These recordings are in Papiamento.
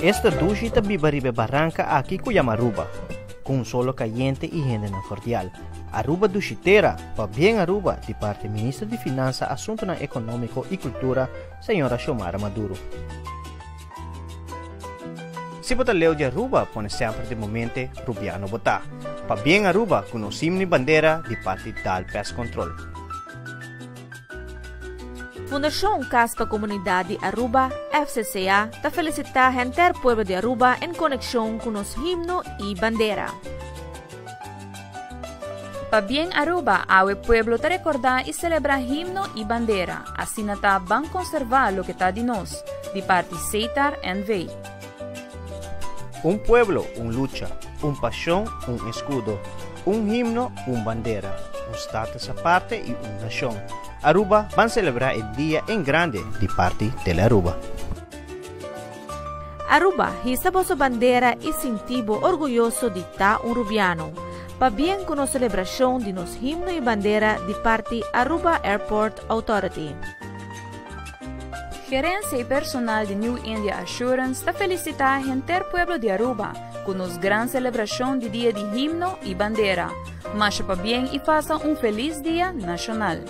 Esta dushi ta biba riba e baranca aki cu yama Aruba. Cu un solo cayente y hendenan cordial. Aruba dushi tera, pabien Aruba, di parti Minister di Finansa, Asuntonan Economico y Cultura, Señora Xiomara Maduro. Si bo ta leu di Aruba, pone semper den bo mente Rubiano bo ta. Pabien Aruba cu nos himno y bandera di parti Dal Pest Control. Fundacion Cas pa Comunidad di Aruba, FCCA, ta felicita henter pueblo di Aruba en conexion cu nos himno y bandera. Pabien Aruba, awe pueblo ta recorda y celebra himno y bandera. Asina ta ban conserva loke ta di nos. Di parti Setar NV. Un pueblo, un lucha, un pasion, un escudo, un himno, un bandera, un status aparte y un nacion. Aruba, ban celebra e dia en grande di parti Telearuba. Aruba, hisa boso bandera y sinti bo orguyoso di ta un Rubiano. Pabien cu nos celebracion di nos himno y bandera di parti Aruba Airport Authority. Gerencia y personal di New India Assurance ta felicita henter pueblo di Aruba cu nos gran celebracion di Dia di Himno y Bandera. Masha pabien y pasa un feliz Dia Nacional.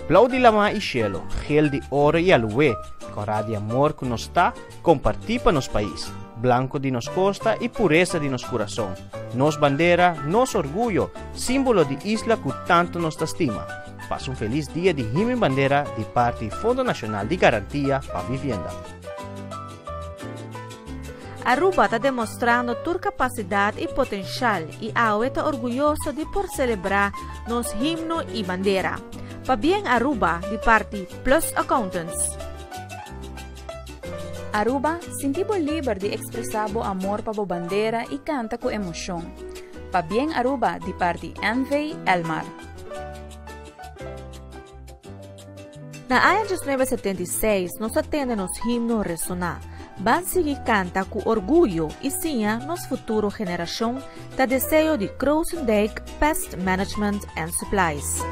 Blauw di lama y cielo, geel di oro y aloe, cora di amor cu nos ta comparti pa nos pais, blanco di nos costa y pureza di nos curason. Nos bandera, nos orguyo, simbolo di isla cu tanto nos ta stima. Pasa un feliz Dia di Himno y Bandera di parti Fondo Nacional di Garantia pa Vivienda. Aruba ta demostrando tur capacidad y potencial y awe ta orguyoso di por celebra nos himno y bandera. Pabien Aruba di parti Plus Accountants. Aruba, sinti bo liber di expresa bo amor pa bo bandera y canta cu emocion. Pabien Aruba di parti NV Elmar. Na aña 1976 nos a tende nos himno resona. Ban sigui canta cu orguyo y siña nos futuro generacion ta deseo di Krozendijk Pest Management and Supplies.